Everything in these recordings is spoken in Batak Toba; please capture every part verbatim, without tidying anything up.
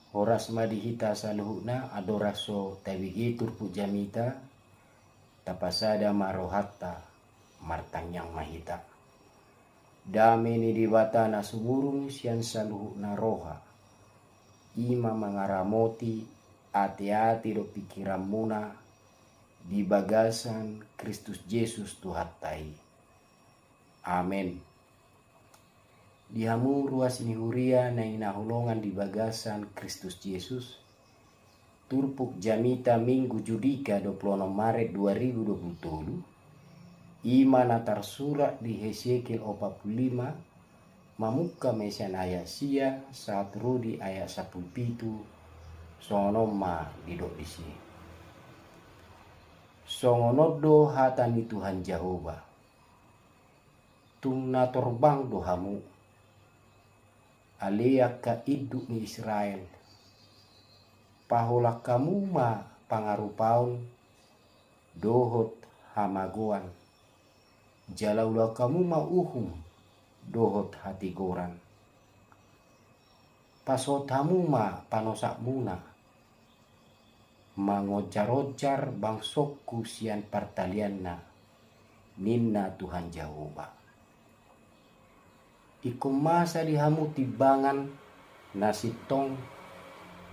Horas ma di hita saluhutna, andorang so tabege turpuk jamita, tapasada ma rohanta, martangiang ma hita. Dame ni Debata na sumurung sian saluhutna roha, i ma mangaramoti ateate dohot pingkiranmuna di bagasan Kristus Jesus Tuhanta i. Amen. Di hamu ruas ni huria na hinaholongan di bagasan Kristus Jesus, turpuk jamita Minggu Judika dua puluh enam Maret dua ribu dua puluh tolu, i ma na tarsurat di Hesekiel opat puluh lima, mamungka ma sian ayat sia sahat ro di ayat sampulu pitu, songon on ma didok disi. Songon on do hata ni Tuhan Jahowa: Tung na torbang do hamu, ale angka induk ni Israel. Paholang hamu ma pangarupaon dohot hamagoan, jala ulaon hamu ma uhum dohot hatigoran. Pasohot hamu ma panosakmuna, mangonjar-onjar bangsongku sian partalianna, ninna Tuhan Jahowa. Ingkon masa di hamu timbangan na sintong,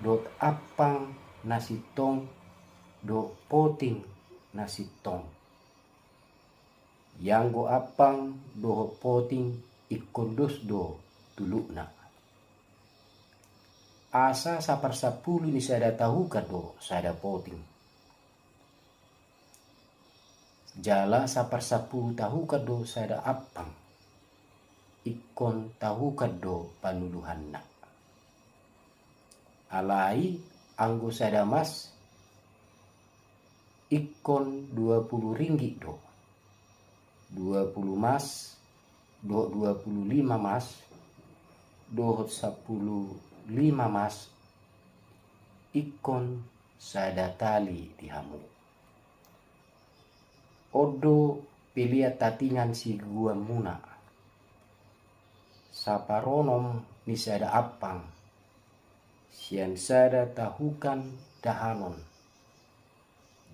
dohot ampang na sintong, dohot poting na sintong. Ianggo ampang dohot poting ingkon dos do tulukna. Asa saparsampulu ni sada tahukan do sada poting, jala saparsampulu tahukan do sada ampang, ingkon tahukan do panuluhanna. Alai anggo sada mas ingkon dua puluh ringgit do. Dua puluh mas dohot dua puluh lima mas dohot sampulu lima mas ingkon sada tali di hamu. On do pelean tatingan sigogoanmuna: saparonom ni sada ampang sian sada tahukan dahanon,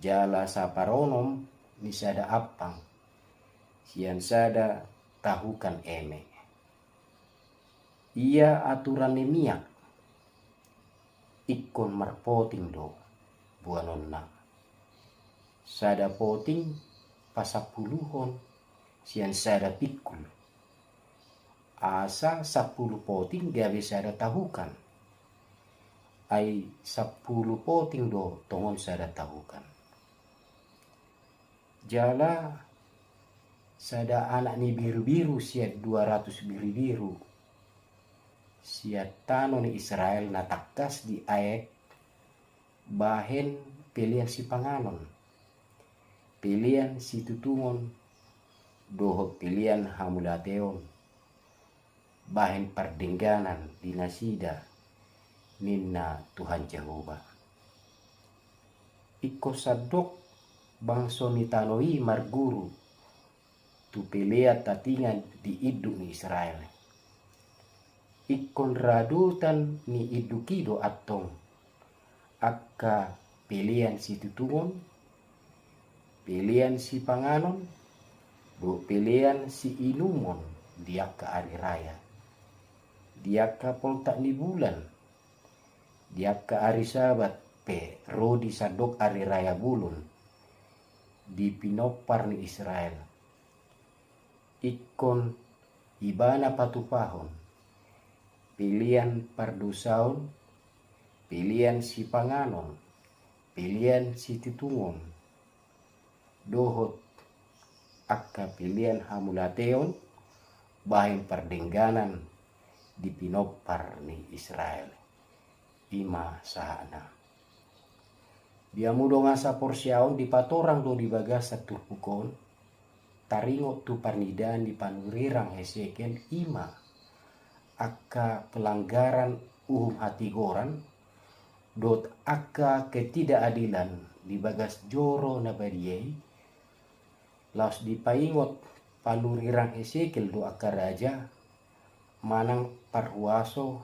jala saparonom ni sada ampang sian sada tahukan eme. Ia aturan ni miak, ingkon marpoting do boanonna. Sada poting pasampuluhon sian sada pingkul. Asa sampulu poting gabe sada tahukan, ai sampulu poting do tongon sada tahukan. Jala sada anak ni birubiru sian dua ratus birubiru sian tano ni Israel na tangkas diaek bahen pelean sipanganon, pelean situtungon, dohot pelean hamauliateon, bahen pardengganan di nasida, ninna Tuhan Jahowa. Ingkon sandok bangso ni tano i marguru tu pelean tatingan di induk ni Israel. Ingkon radotan ni induk i do antong angka pelean situtungon, pelean sipanganon, dohot pelean siinumon di angka ari raya, di angka poltak ni bulan, di angka ari Sabat pe ro di sandok ari raya bolon di pinompar ni Israel. Ingkon ibana patupahon pelean pardosaon, pelean sipanganon, pelean situtungon, dohot angka pelean hamauliateon bahen pardengganan di pinompar ni Israel. I ma sahatna. Di hamu dongan saporseaon, dipatorang do di bagasan turpuk on taringot tu parnidaan ni panurirang Hesekiel, i ma angka pelanggaran uhum hatigoran dohot angka ketidakadilan di bagas joro na badia i. Laos dipaingot panurirang Hesekiel do angka raja manang parhuaso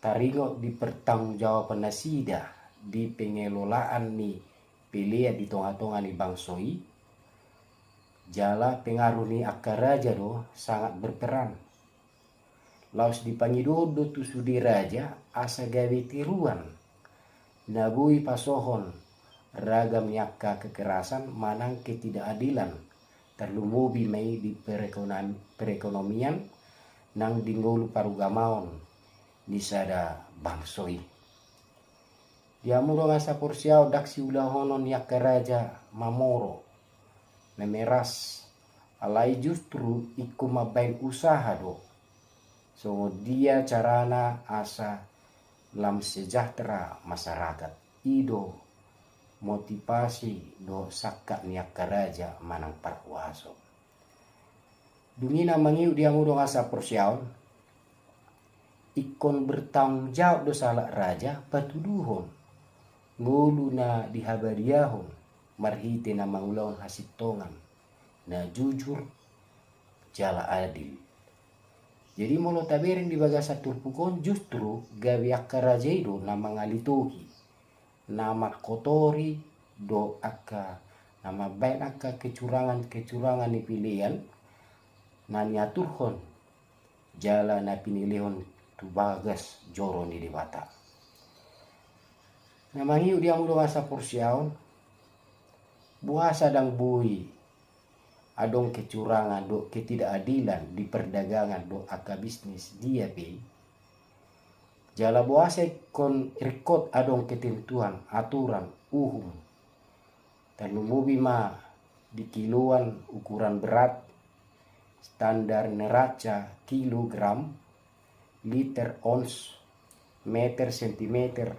taringot di pertanggungjawabannasida di pengelolaan ni pelean di tonga-tonga ni bangso i, jala pengaruh ni angka raja do sangat berperan. Laos dipangidohon do tu sude raja asa gabe tiruan na boi pasohon ragam ni angka kekerasan manang ketidakadilan, tarlumobi ma i di perekonom-, perekonomian nang di ngolu parugamaon ni sada bangso i. Di hamu dongan saporseaon, ndang siulahonon ni angka raja mamoro, memeras, alai justru ingkon mambaen usaha do songon dia carana asa lam sejahtera masyarakat. I do motivasi dohot sangkap ni angka raja manang parhuaso. Dung i na mangihut di hamu dongan saporseaon, ingkon bertanggung jawab do sahalak raja patuduhon ngolu na dihabadiahon marhite na mangulahon hasintongan na jujur jala adil. Jadi molo tabereng di bagasan turpuk on, justru gabe angka raja i do na mangalitohi, na mangkotori dohot angka na mambaen angka kecurangan-kecurangan ni pelean na niaturhon jala na pinilehon tu bagas joro ni Debata. Na mangihut di hamu dongan saporseaon, boasa ndang boi adong kecurangan dohot ketidakadilan di perdagangan dohot angka bisnis dia pe i? Jala boasa ingkon ringkot adong ketentuan, aturan, uhum, tarlumobi ma di kiloan ukuran berat, standar neraca kilogram, liter, ons, meter, sentimeter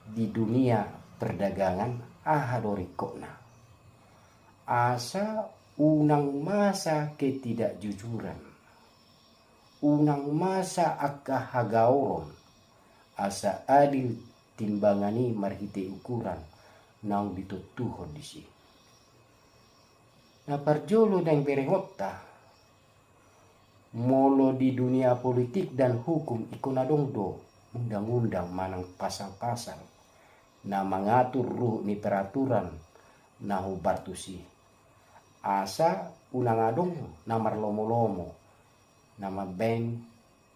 di dunia perdagangan? Aha do ringkotna? Asa unang masa ketidakjujuran, unang masa angka hagaoron, asa adil timbangan i marhite ukuran naung ditontuhon disi. Na parjolo naeng berengonta, molo di dunia politik dan hukum ingkon adong do undang-undang manang pasal-pasal na mangatur ruhut ni peraturan na hombar tusi, asa unang adong na marlomo-lomo, na mambaen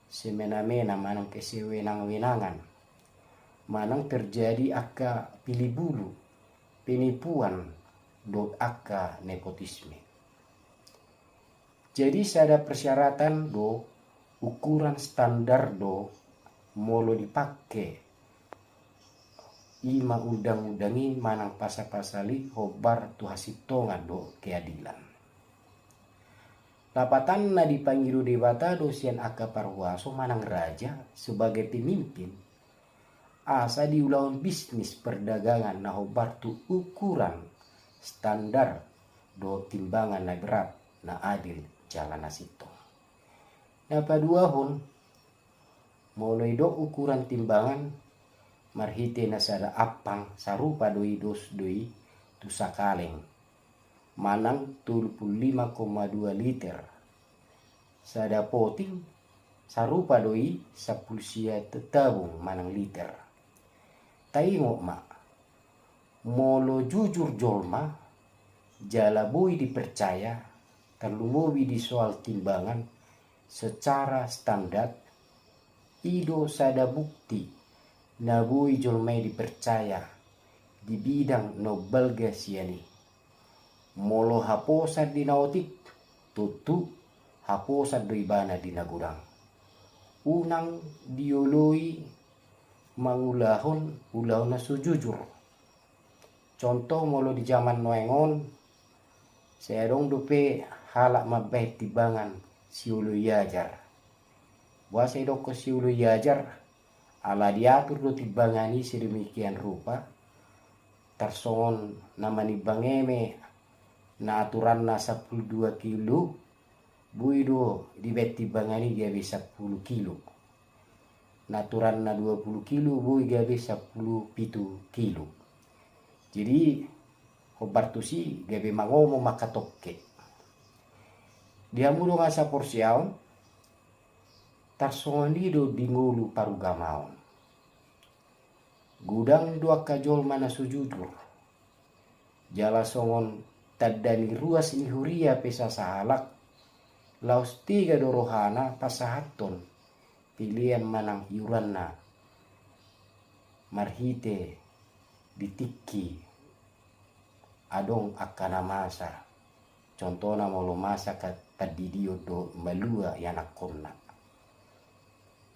semena-mena manang kesewenang-wenangan, manang terjadi angka pilih bulu, penipuan, dohot angka nepotisme. Jadi sada persyaratan do, ukuran standar do molo dipake i ma undang-undang i manang pasal-pasal i hombar tu hasintongan dohot keadilan. Lapatanna dipangido Debata do sian angka parhuaso manang raja sebagai pemimpin, asa diulahon bisnis perdagangan na hombar tu ukuran standar dohot timbangan na berat, na adil jala na sintong. Na paduahon, molo didok ukuran timbangan marhite na sada ampang, sarupa do i, dos do i tu sakaleng manang tolu pulu lima koma dua liter. Sada poting sarupa do i sampulu sia tabung manang liter. Taingot ma, molo jujur jolma jala boi dipercaya, tarlumobi di soal timbangan secara standar, i do sada bukti na boi jolma i dipercaya di bidang na umbalga sian i. Molo haposan di na otik, tontu haposan do ibana di na godang. Unang dioloi mangulahon ulaon na so jujur. Contoh, molo di jaman nuaeng on, sai adong dope halak mambahen timbangan sioloi ajar. Boasa idokkon sioloi ajar? Ala diatur do timbangan i sedemikian rupa, tarsongon na manimbang eme na aturanna sampulu dua kilo, boi do dibahen timbangan i gabe sampulu kilo. Na aturanna dua pulu kilo, boi gabe sampulu pitu kilo. Jadi, hombar tusi gabe mangomo mangkatongke. Di hamu dongan saporseaon, Tarsongon i do di ngolu parugamaon. Godang do angka jolma na so jujur. Jala songon tanda ni ruas ni huria pe sasahalak, laos tega do rohana pasahathon pelean manang iuranna marhite di tingki adong angka na masa. Contohna molo masa angka pandidion dohot malua ianakhonna.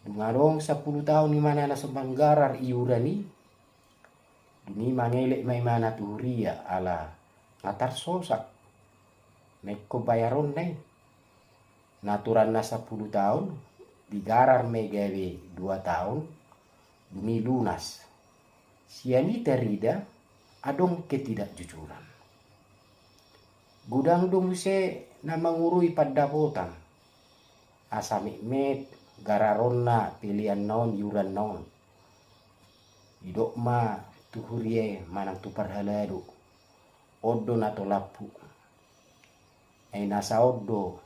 Dung adong sampulu taon imana na so manggarar iuran i, dung i mangelek ma imana tu huria ala nga tarsosak na ingkon bayaronna i. Na aturanna sampulu taon, digarar ma i gabe dua taon, dung i lunas. Sian i tarida adong ketidakjujuran. Godang do muse na mangurui pandapotan, asa metmet gararonna peleanna on, iuranna on. Didok ma tu huria i manang tu parhalado, on do na tolaphu. Ai nasa on do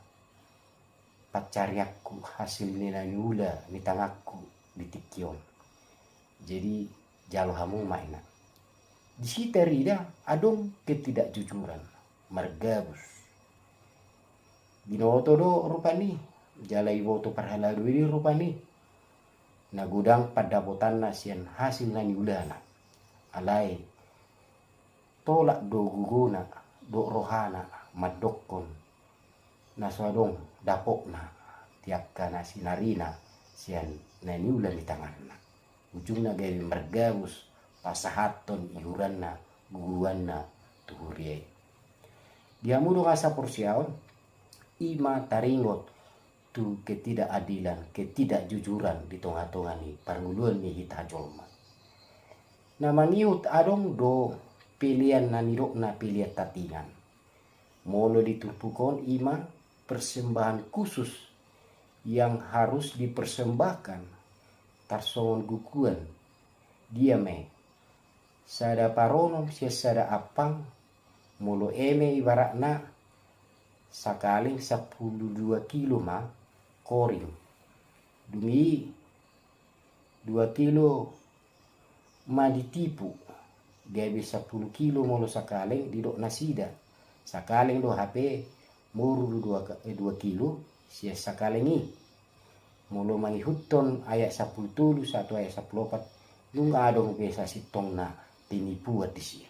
pancarianku, hasil ni na niula ni tanganku di tingki on. Jadi jalo hamu ma inna. Disi tarida adong ketidakjujuran, margabus. Binoto do rupani, jala iboto parhalado i rupani na godang pandapotanna sian hasil na niulana. Alai tolap do gogona dohot rohana mandokkon na so adong dapotna di angka na sinarina sian na niula ni tanganna. Ujungna gabe margabus pasahathon iuranna, gogoanna tu huria i. Di hamu dongan saporseaon, i ma taringot tu ketidakadilan, ketidakjujuran di tongatonga ni parngoluan ni hita jolma. Na mangihut adong do pelean na nidokna pelean tatingan. Molo di turpuk on i ma persembahan khusus yang harus dipersembahkan tarsongon gogoan. Dia ma i? Sada paronom sian sada ampang, molo eme ibaratna sakaleng sampulu dua kilo ma koring. Dung i dua kilo ma ditipu, gabe sampulu kilo molo sakaleng didok nasida. Sakaleng do hape moru do dua ka-, eh, dua kilo sian sakaleng i. Molo mangihuthon ayat sampulu tolu sahat tu ayat sampulu opat, nunga adong be sasintongna penipuan disi.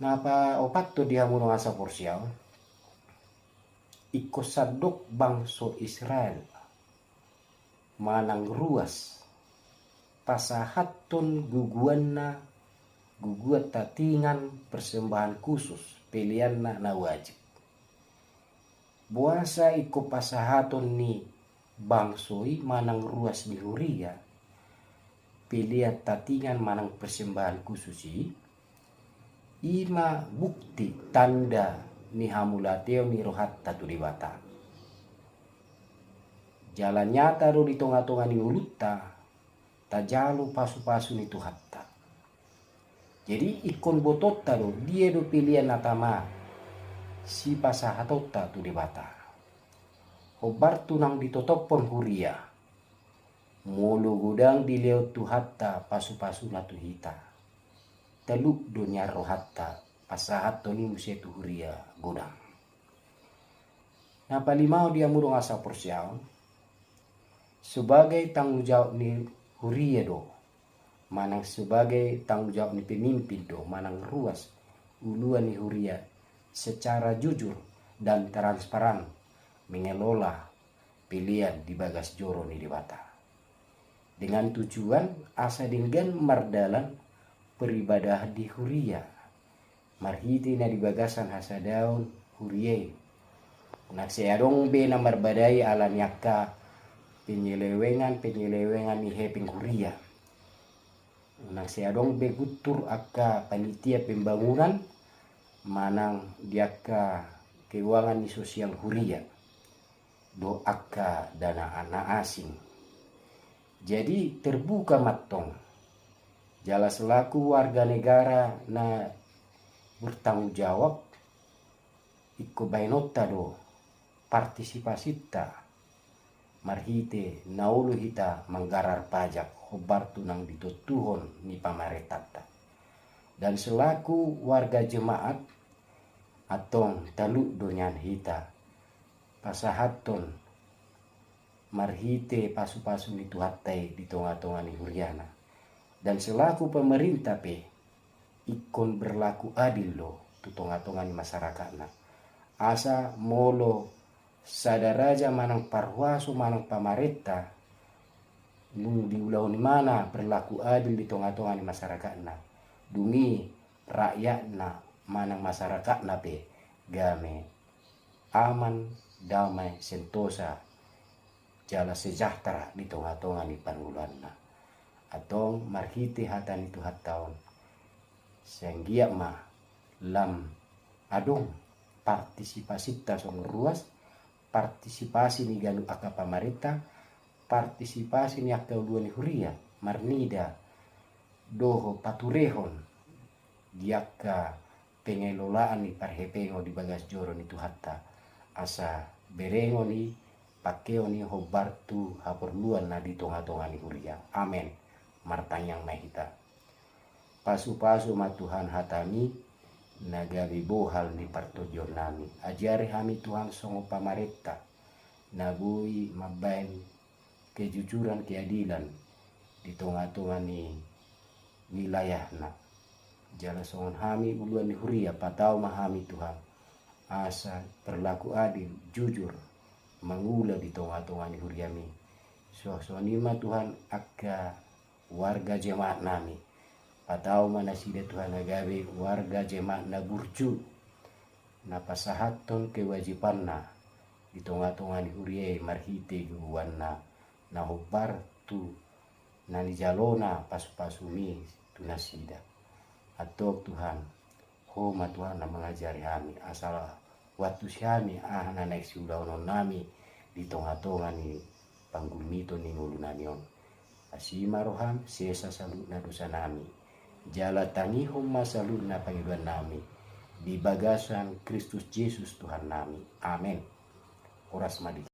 Na paopathon di hamu dongan saporseaon, ingkon sandok bangso Israel manang ruas pasahathon gogoanna, gogoan tatingan persembahan khusus, peleanna na wajib. Boasa ingkon pasahaton ni bangso i manang ruas ni huria pelean tatingan manang persembahan khusus i? I ma bukti tanda ni hamauliateon ni rohanta tu Debata. Jala nyata do di tongatonga ni ngolunta tajalo pasupasu ni Tuhanta. Jadi ingkon botoonta do dia do pelean na tama sipasahatonta tu Debata. Hombar tu naung ditotophon huria, molo godang dilehon Tuhanta pasupasuna tu hita, talup do nian rohanta pasahathon i muse tu huria godang. Na palimahon di hamu dongan saporseaon, sebagai tanggung jawab ni huria do, manang sebagai tanggung jawab ni pemimpin do, manang ruas uluan ni huria secara jujur dan transparan mengelola pelean di bagas joro ni Debata. Dengan tujuan asa denggan mardalan peribadahan di huria, marhite na di bagasan hasadaon huria i. Unang sai adong be na marbadai ala ni angka penyelewengan-penyelewengan ni hepeng huria. Unang sai adong be guntur angka panitia pembangunan manang di angka keuangan ni sosial huria dohot angka dana na asing. Jadi terbuka ma antong. Jala selaku warga negara na bertanggung jawab, ingkon baenonta do partisipasinta marhite na olo hita manggarar pajak hombar tu nang di tontuhon ni pamarentanta. Dan selaku warga jemaat, antong talu do nian hita pasahathon marhite pasupasu ni Tuhanta i di tongatonga ni huriana. Dan selaku pamarenta pe ingkon berlaku adil do tu tongatonga ni masyarakatna. Asa molo sada raja manang parhuaso manang pamarenta, nunga diulahon ibana berlaku adil di tongatonga ni masyarakatna, dung i rakyatna manang masyarakatna pe gabe aman, damai, sentosa, jala sejahtera di tongatonga ni pangoluanna. Antong marhite hata ni Tuhanta on, sai anggiat ma lam adong partisipasinta songon ruas, partisipasi ni ganup angka pamarenta, partisipasi ni angka uluan ni huria marnida dohot paturehon di angka pengelolaan ni parhepengon di bagas joro ni Tuhanta, asa berengon i, pangkeon i hombar tu haporluan na di tongatonga ni huria. Amen. Martangiang ma hita. Pasupasu ma Tuhan hatami na gabe bohal ni partondionnami. Ajari hami Tuhan songon pamarenta na boi mambaen kejujuran, keadilan di tongatonga ni wilayahna. Jala songon hami uluan ni huria, patau ma hami Tuhan, asa berlaku adil, jujur, mangula di tongatonga ni huriami. Suang songon i ma Tuhan angka warga jemaatnami. Patau ma nasida Tuhan na gabe warga jemaat na burju, na pasahathon kewajibanna di tongatonga ni huria i marhite gogoanna na hombar tu na nijalona pasupasumi tu nasida. Antong Tuhan, Ho ma Tuhan na mangajari hami, asa huantusi hami aha na naeng siulahononnami di tongatonga ni panggulmiton ni ngolunami on. Asi ma roham, sesa saluhutna dosanami, jala tangihon ma saluhutna pangidoannami di bagasan Kristus Jesus Tuhannami. Amen. Horas ma di